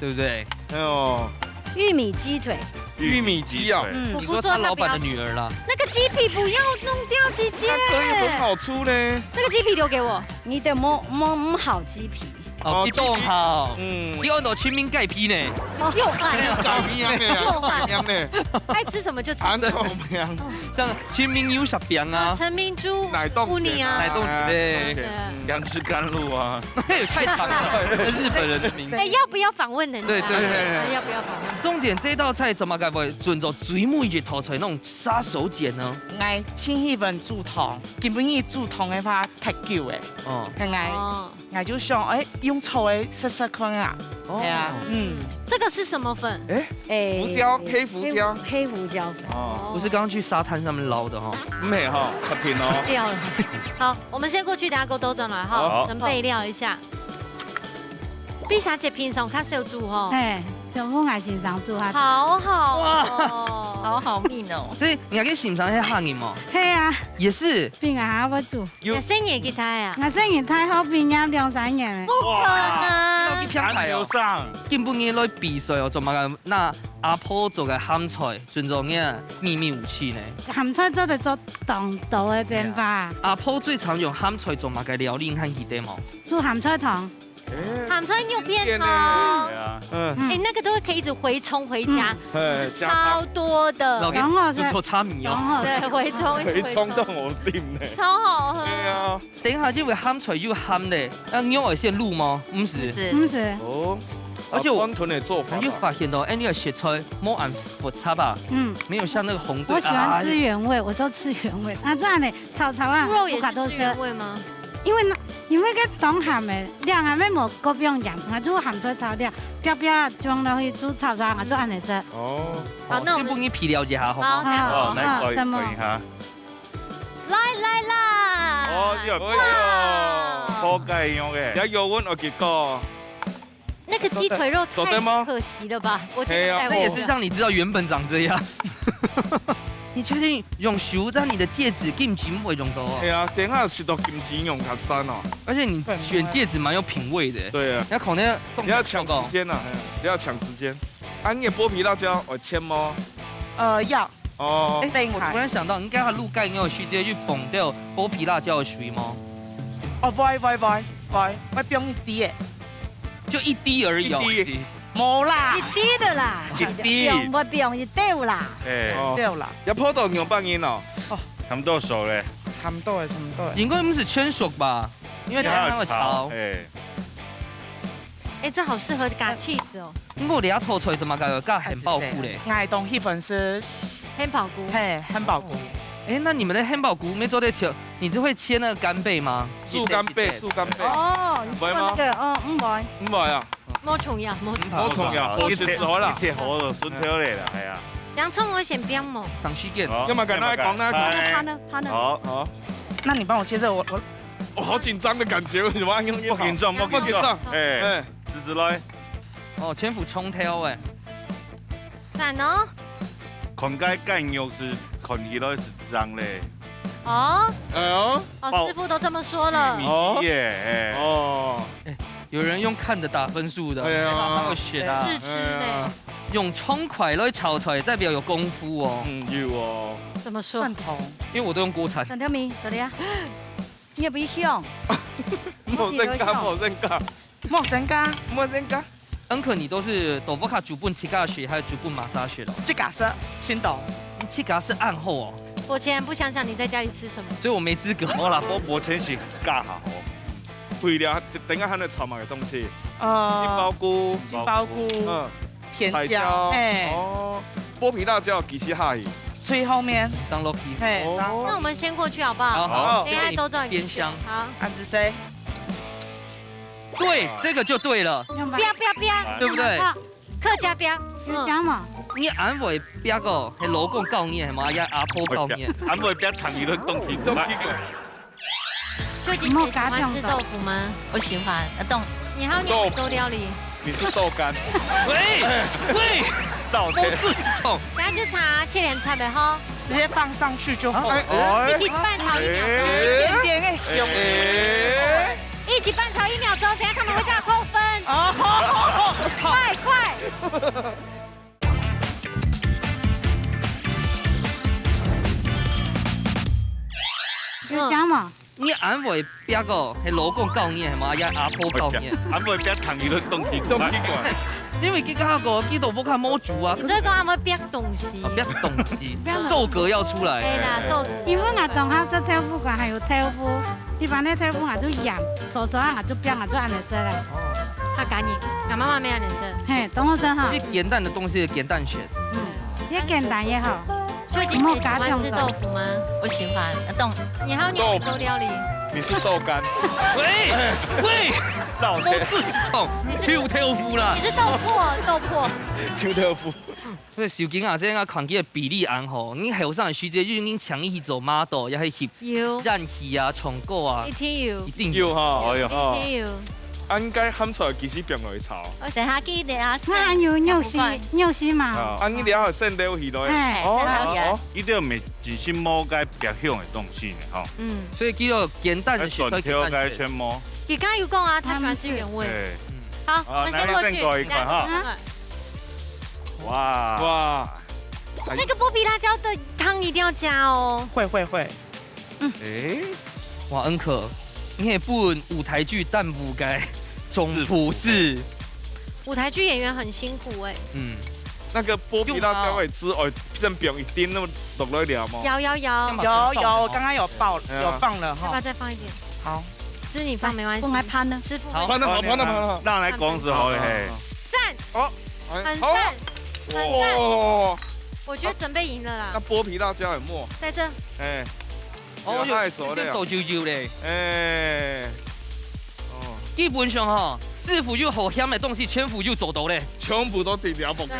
對不對？哎呦。玉米雞腿。玉米雞啊。玉米雞腿。嗯。你說他老闆的女兒啦。那個雞皮不要弄掉，姐姐。它可以很好吃呢。那個雞皮留給我。你的無，無，無好雞皮。 哦，哦，佢當好。嗯。佢安到全民皆配呢。哦，又愛。該片樣呢，又愛。該片樣呢。愛吃什麼就吃什麼。啊，該片樣。像全民牛舌餅啊。啊，陳明珠、奶凍卷啊。烏泥啊。奶凍卷，對。對。楊枝甘露啊。太長了，日本人的名字。哎，要不要訪問人家？對，對，對。哎，要不要訪問？重點，這道菜做麼个會準做最尾一道菜，那種殺手鐧呢？𠊎盡喜歡煮湯，今晡日煮湯个話，忒久了。哦。𠊎哦。𠊎就想，哎，用炒个試試看啊。哦。對啊，嗯。這個是什麼粉？哎，哎，胡椒，黑胡椒。黑胡，黑胡椒粉。哦。不是剛剛去沙灘上面撈的哈？毋係哈，食品哦。掉了。好，我們先過去，等下過兜轉來哈，好。準備料一下。比啥節平常較少煮吼？嘿，全部𠊎先生煮下。好好哦。哇。好好命哦。所以你還可以欣賞一下客人哦。嘿啊。也是。比𠊎還要會煮。 有。你細人幾大啊？𠊎細人大學畢業兩三年了。不可能。哇，你偏台哦。還有上。今晡日來比賽哦，做麼个拿阿婆做个鹹菜，準做你个祕密武器呢？鹹菜做得做當多个變化。阿婆最常用鹹菜做麼个料理，你還記得無？煮鹹菜湯。哎，鹹菜肉片湯。經典呢。對啊。嗯。嗯。哎，那個都可以一直回沖回家，嗯。哎，就是超多的。然後是，然後是，就差米哦。然後是。對，回沖，一直回沖。回沖都好定呢。超好喝。對啊。 等一下，因為鹹菜又鹹咧，那肉愛先滷嗎？毋使。毋使。毋使。哦，而且我，啊，單純的做法嘛。我又發現到，哎，你的食材無恁複雜啊，嗯。沒有像那個紅隊，我喜歡吃原味，啊。我都吃原味。啊，這樣呢，炒炒啊，豬肉也是吃原味嗎？因為那，因為該當鹹的，這樣還沒無過放鹽，啊，就鹹菜炒料，煸煸啊，裝落去煮炒炒啊，就恁樣食。哦。好，那我們，哦，這不你皮了解哈，好嗎？好，好，好，來，好，可以，什麼？可以哈。 來，來啦！哦，有，哇！好蓋樣个。也有問我結果。那個雞腿肉太可惜了吧？做得嗎？我覺得太，哎呀，那也是讓你知道原本長這樣。你確定用手，讓你的戒指金金會用到哦？哎呀，等下食到金金用較酸哦。而且你選戒指蠻有品味的。對啊。你要可能，你要搶時間啊，哎，你要搶時間。啊，你的剝皮辣椒，我切嗎？呃，要。 哦。哎，等一下。我突然想到，你剛才錄蓋，你有去直接去捧掉剝皮辣椒的水嗎？哦，會，會，會，會，會放一滴仔。就一滴而已哦。一滴。無啦。一滴的啦。一滴。放，會放一滴啦。哎。哦。對啦。也泡到兩百年哦。哦。差不多熟嘞。差不多了，差不多了。應該毋係全熟吧？因為等一下要炒。要炒，哎。 哎，這好適合加cheese哦。毋過你這道菜做麼个愛加杏鮑菇咧？𠊎當喜歡食，杏鮑菇。嘿，杏鮑菇。哎，那你們的杏鮑菇愛做得切，你只會切那個干貝嗎？素干貝，素干貝。哦，你說那個，會嗎？哦，毋會。毋會啊。無重要，無重要。無重要，好食就好啦。一切好就順頭咧啦，哎呀。洋蔥愛先煸無？上時間。好，要麼簡單講那個。哎。好，好。那你幫我切這個，我，我 哦，好緊張的感覺，為什麼要用力？莫緊張，莫緊張。莫緊張。哎，哎。直直來。哦，全部衝頭哎。讚哦。看該雞肉係看起來係靚咧。哦。哎喲。哦，師傅都這麼說了。玉米雞耶，哎。哦。哎，有人用看的打分數的，哎呀。沒辦法，我選啊。試吃呢。哎呀。用蔥塊來炒菜，代表有功夫哦。嗯，有哦。怎麼說？蒜頭。因為我都用鍋鏟。蒜頭米，對了呀。 你也不香。莫增加，莫增加。莫增加。莫增加。Uncle，你都係到屋下煮分自家食，還係煮分媽媽食咯？自家食，盡多。你自家食恁好哦。我竟然不想想你在家裡吃什麼。所以我沒資格。無啦，我無錢食，加下好。對了，等下還愛炒麼个東西？呃，杏鮑菇。杏鮑菇。嗯。 甜椒，辣椒，嘿。哦，剝皮辣椒幾時下去？最後面。當落去。嘿，哦。當落去。那我們先過去好不好？好，好。等一下兜轉去。邊香。好。恁仔細。對，這個就對了。用吧。啪，啪，啪。對不對？客家啪。客家嘛。你恁會啪哦，係老公教你係嗎？也阿婆教你？恁會啪，糖魚都凍起，凍起。 秀琴姐喜歡吃豆腐嗎？我喜歡，啊，懂。你還有你做料理？你是豆乾。喂，喂，照這種。等下就炒，切點菜呗吼。直接放上去就好。哎，哎。一起拌炒一秒鐘。哎。一點點，哎。哎。一起拌炒一秒鐘，等下他們會叫扣分。哦。快，快。 有講無？你恁會啪哦，係老公教你係嗎？也阿婆教你？恁會啪，糖魚都凍起，凍起過。因為佢剛剛講，佢都無看無煮啊。你這個恁會啪東西。啊，啪東西，啪東西。瘦格要出來。哎啦，瘦子。因為𠊎當下食豆腐乾還有豆腐，一般个豆腐𠊎就鹽，所以𠊎就啪，𠊎就恁樣食啦。哦。客家人，𠊎媽媽也恁樣食。嘿，當好食哈。因為鹹淡的東西，鹹淡鹹。嗯。 越簡單越好。秀琴姐喜歡吃豆腐嗎？我喜歡，啊，懂。你還有你會做料理？你是豆干。喂，喂，赵天。臭豆腐啦。你是豆粕，豆粕。臭豆腐。所以小金啊，這个看起个比例恁好，你後生个時節就已經請你去做model，也去翕有。演戲啊、唱歌啊，一定有。一定有。有哈，哎喲。一定有。啊，應該鹹菜其實放落去炒。等下記得啊，那還有肉絲，肉絲嘛。啊，你等下有先留起來。哎，哦，等下哦，哦。一定要每 只是某个比較香的東西呢，吼。嗯。所以叫做簡單的食材，簡單的。全部。你剛剛有講啊，他喜歡吃原味。對。好，啊，我們先過去，來，先過一款哈。來，來，來。哇。哇。那個剝皮辣椒的湯一定要加哦。會，會，會。嗯。誒。哇，恩可，你也分舞台劇淡薄个總鋪師。舞台劇演員很辛苦欸。嗯。那個剝皮辣椒會吃，哦，先放一點，那麼落來了嗎？有，有，有。有，有，剛剛有爆，哎呀。有放了哈。要不要再放一點？好。吃你放沒關係。來，放來盤呢？師傅。好。盤了，好，盤了，盤了。讓來公子好了，嘿。讚。好，哎，很讚，好。很讚。哇。我覺得準備贏了啦。那剝皮辣椒很沒。在這。哎。 哦，有，有，有熟了。這个豆油油咧。哎。哦。基本上吼，師傅有好鹹个東西，全部有做到咧。全部都定了，OK。對。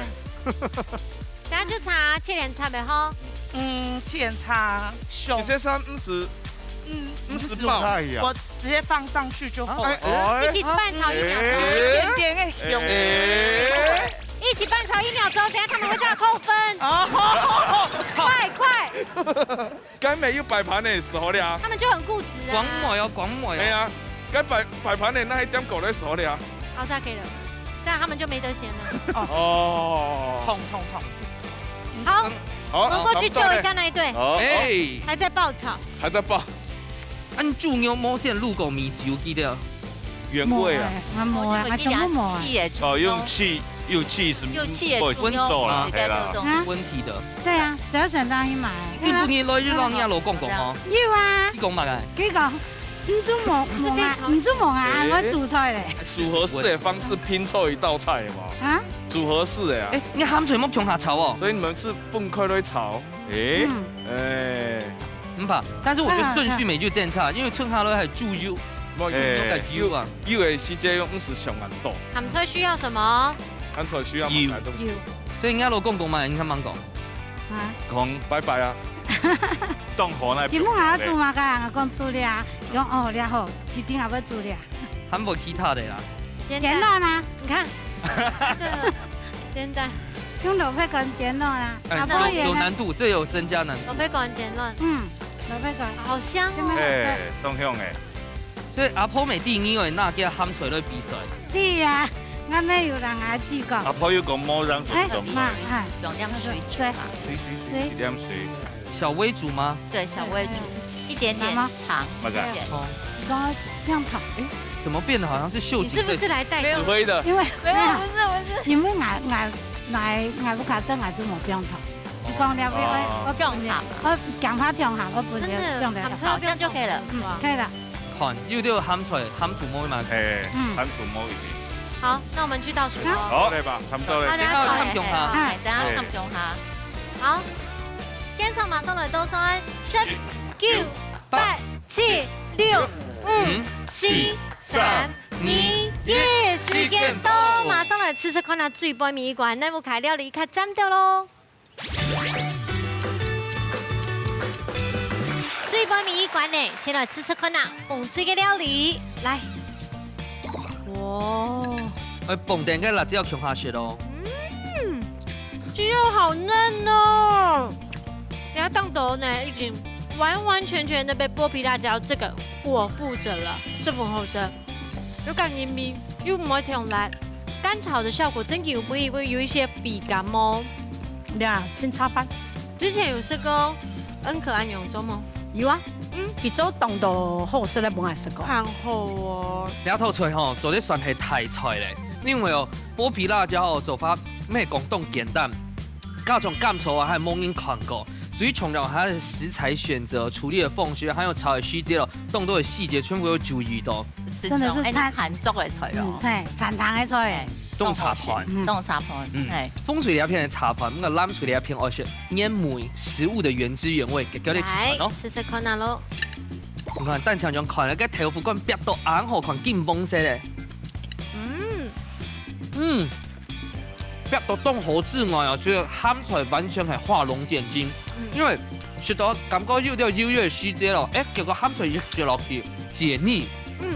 等下就差切蓮插个吼。嗯，切蓮插，直接上，毋使，嗯，毋使爆。我直接放上去就好了。哎，哎。一起拌炒一秒鐘。哎。一點點，哎，哎。一起拌炒一秒鐘，等下他們會再扣分。哦。快，快。 該無有擺盤个時候了。他們就很固執啊。講話哦，講話哦。哎呀，該擺，擺盤个那一點過來時候了。好，這樣可以了，這樣他們就沒得選了。哦。痛，痛，痛。好，好，我們過去救一下那一隊。好，好。哎。還在爆炒。還在爆。啊，你豬肉無先滷過米酒，記得。 原味啊。無欸，啊，無欸，啊，全部無欸。哦，用氣，用氣是，用氣的溫度啦，對，對，對，對。係啦。啊？溫體的。對啊，只要選擇去買。你不，你來就讓人家老公公哦。有啊。你講麼个？佢講，你做無，無啊，你做無啊，欸。我煮菜咧。組合式的方式拼湊一道菜嘛。啊？組合式的啊。欸，你鹹菜莫共下炒哦。所以你們是分開來炒？欸，嗯。欸。毋怕，但是我覺得順序沒就正差，因為春夏來還豬油。 無，欸，用个油啊。油的時節用毋使想恁多。鹹菜需要什麼？鹹菜需要麼个東西？油。所以人家老公公嘛，你看吂講。啊？講拜拜啊。當好那邊。你問𠊎愛煮麼个啊？𠊎講煮了啊。講哦，了好，一定還會煮了。還無其他的啦。煎蛋。煎蛋啊。你看，這個煎蛋。用蘿蔔乾煎蛋啊。欸，啊，不然呢？有，有難度，這有增加難度。蘿蔔乾煎蛋。嗯，蘿蔔乾。好香哦。欸，當香欸。 所以阿婆每第二位拿个鹹菜來比賽。對呀，𠊎乜有人愛試過。阿婆有講無人做得做。欸，媽，欸。講點水煮嘛。水，水，水，水。一點水。小微煮嗎？對，小微煮，嗯。一點點糖。媽媽。那個。一點。哦。你剛剛這樣糖。欸，怎麼變得好像是秀琴的？你是不是來代課？指揮的。因為，沒有，沒有。不是，不是。因為𠊎，𠊎，𠊎，𠊎屋下等𠊎就無放糖。你講了，我，哦。我放糖。我講話放糖，我不是放糖。真的，鹹菜不用糖。好，這樣就可以了。嗯，可以了。 看，又對鹹菜，鹹度無嘛。欸，嗯。鹹度無一定。好，那我們去倒數哦。好，對吧？差不多了。大家看共下。欸，等下看共下。好，現場馬上來倒算，十、九、八、七、六、五、四、三、二、一，時間到，馬上來試試看啊，最尾一關，哪屋下料理較讚兜囉。 最尾一關呢，先來試試看啊，紅隊个料理。來。哇。欸，放點个辣椒共下食哦。嗯，雞肉好嫩哦。這當多呢，已經完完全全的被剝皮辣椒這個裹覆著了，十分好食。 有感覺味，又毋會忒辣。乾炒的效果真的有，會，會有一些比較無？呀，清炒飯。之前有食過恩可恁樣做無？有啊，嗯。佢做當多好食个，無愛食過。還好哦。這道菜吼，做得算係大菜咧，因為哦，剝皮辣椒哦，做法乜講當簡單，加上甘草啊，還無人看過。最重要還係食材選擇、處理的方式，還有炒的時節哦，當多的細節全部有注意到。 真的是餐，欸，餐桌个菜哦。嗯，對，餐廳个菜。欸，當茶盤。嗯。當茶盤，嗯，欸。紅隊這片个茶盤，該藍隊這片愛食原味，食物的原汁原味，給佢哋試看哦。來，試試看啊囉。你看，單淨用看，該豆腐乾煏到恁好看，金黃色个。嗯，嗯，煏到當好之外啊，覺得鹹菜完全係畫龍點睛，嗯，因為食到感覺有點猶豫个時節咯，哎，結果鹹菜一食落去，解膩。嗯，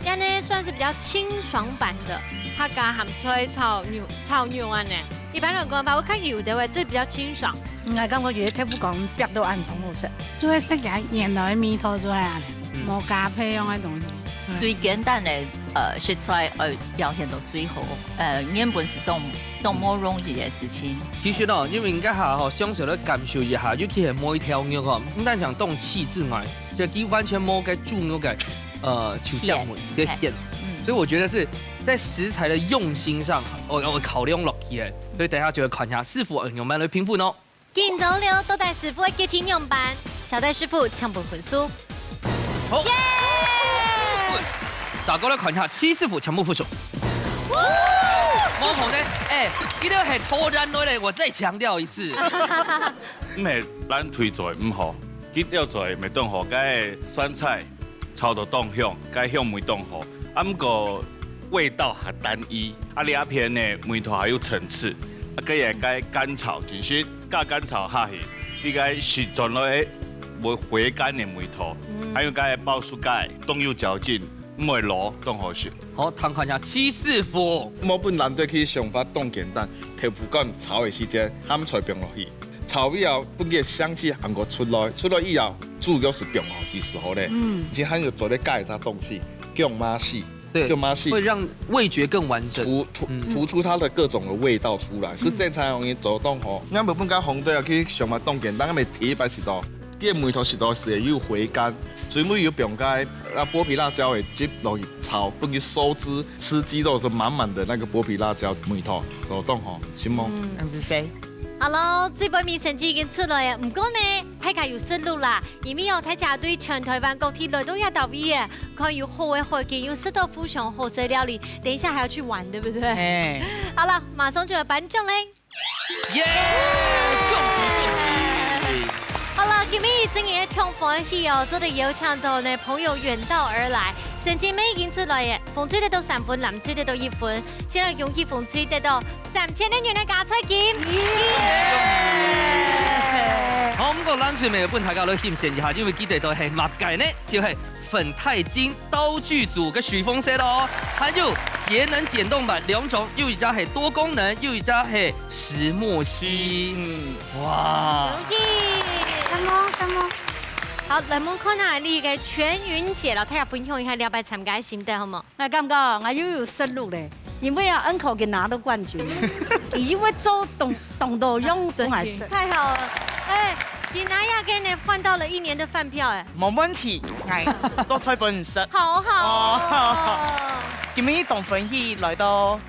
這呢算是比較清爽版的客家鹹菜炒肉，炒肉恁呢。一般來講吧，𠊎看有的話，這比較清爽。嗯，𠊎感覺有个豆腐乾煏到恁當好食，就會食起來原來个味道出來啊，嗯，無加配用个東西。嗯。最簡單个，呃，食材，呃，表現到最好，呃，原本係當，當無容易个事情。其實哦，因為人家下吼，相對來感受一下，尤其係每一條肉吼，毋單淨當細之外，就佢完全無該豬肉个，呃，就像我一个線。嗯。所以我覺得是在食材的用心上，我，我考量落去个，所以等一下就會看一下師傅，呃，用慢慢來評分哦。 緊張了，到底師傅个決定仰般？小戴師傅請分分數。好。耶！再過來看一下，七師傅請分分數。哇！無錯呢，哎，這个係拖延來了，我再強調一次。毋係咱推薦毋好，佢吊嘴袂當好，該个酸菜 炒到當香，該香味當好。啊，毋過味道較單一。啊，這片呢，味道還有層次。啊，該个該甘草，其實加甘草下去，應該食轉來會回甘个味道。嗯。還有該个包粟米，當有嚼勁，毋會老，當好食。好，聽看一下，七師傅。無分難得去想法當簡單，豆腐乾炒个時間，鹹菜放落去。 炒以後，分佢个香氣還過出來，出來以後，主要係放落去時候呢，嗯。佢還有做得加一隻東西，薑嫲絲。對，薑嫲絲。會讓味覺更完整。突，突，嗯。突出它的各種的味道出來，係正常容易做到吼。嗯。𠊎無分該紅隊啊，去想嘛，當簡單，𠊎第一擺食到，佢个味道食到係有回甘，最尾有放該，啊，剝皮辣椒的汁落去炒，分佢收汁，吃雞肉時滿滿的那個剝皮辣椒味道，做到吼，行無？嗯。恁仔細。 好咯，這杯麵成績已經出來了，毋過呢，大家有食祿啦，因為哦，大家對全台灣各地來到這搭位个，看有好个海景，有食到非常好食个料理，等一下還要去玩，對不對？哎。好了，馬上就要頒獎嘞。耶！恭喜恭喜！好了，今日真个當歡喜哦，做得邀請到呢朋友遠道而來，成績已經出來了，紅隊得到三分，藍隊得到一分，先來恭喜紅隊得到 三千个銀个加菜金。耶！好，毋過藍隊乜分大家來欣賞一下，因為佢兜係麼个呢？就係粉太金刀具組个水紅色咯，還有節能減凍板兩種，又一隻係多功能，又一隻係石墨烯。嗯。哇！恭喜！感恩，感恩。好，來，𠊎等看下你个全雲姐咯，大家分享一下這擺參加个心得，好無？ 𠊎感覺𠊎又有食祿咧，因為啊，恩可以拿到冠軍，佢又會做動，動作用分𠊎食。太好了，哎，你拿亞軍呢換到了一年的飯票，哎。無問題，𠊎做菜分你食。好好哦。哦。今日當歡喜來到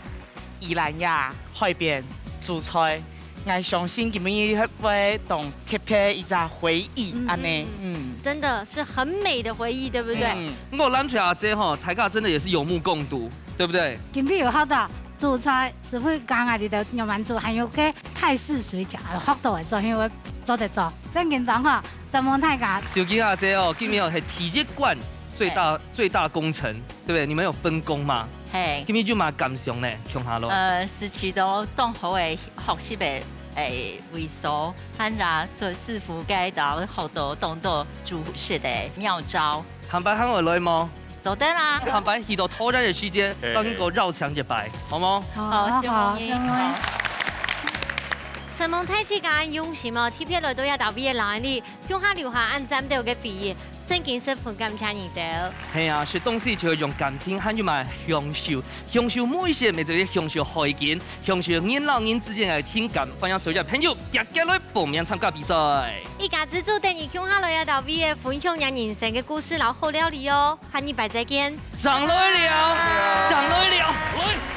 宜蘭呀，海邊煮菜。 𠊎相信今日會當特別一隻回憶，嗯，恁呢，嗯，嗯。真的是很美的回憶，對不對？嗯。毋過藍隊阿姊吼，大家真的也是有目共睹，對不對？今日有學到煮菜，師傅教𠊎這兜牛滿煮，還有个泰式水餃，學到會做，因為做得做。真緊張吼，承蒙大家。小金阿姊哦，今日哦係第一關最大，嗯。最大功臣。 對不對？你們有分工嗎？嘿。今日有麼个感想呢？共下來。呃，係一個當好个學習个，誒，位所，還有做師傅个，然後學到當多煮食个妙招。下擺還會來無？做得啦。下擺去到討人个時間，嘿。當個邀請一擺，好無？好，好，承蒙你。好，承蒙。好。承蒙大自家用心哦，特別來到這搭位个人哩，共下留下恁讚个回憶。 真經十分感謝你兜。係啊，食東西就愛用感情，還有嘛享受，享受每一個，乜就係享受海景，享受人摎人之間个情感。歡迎所有个朋友，遽遽來報名參加比賽。一家之煮等你共下來啊，到位个分享你人生个故事摎好料理哦。下禮拜再見。正來尞，正來尞，來。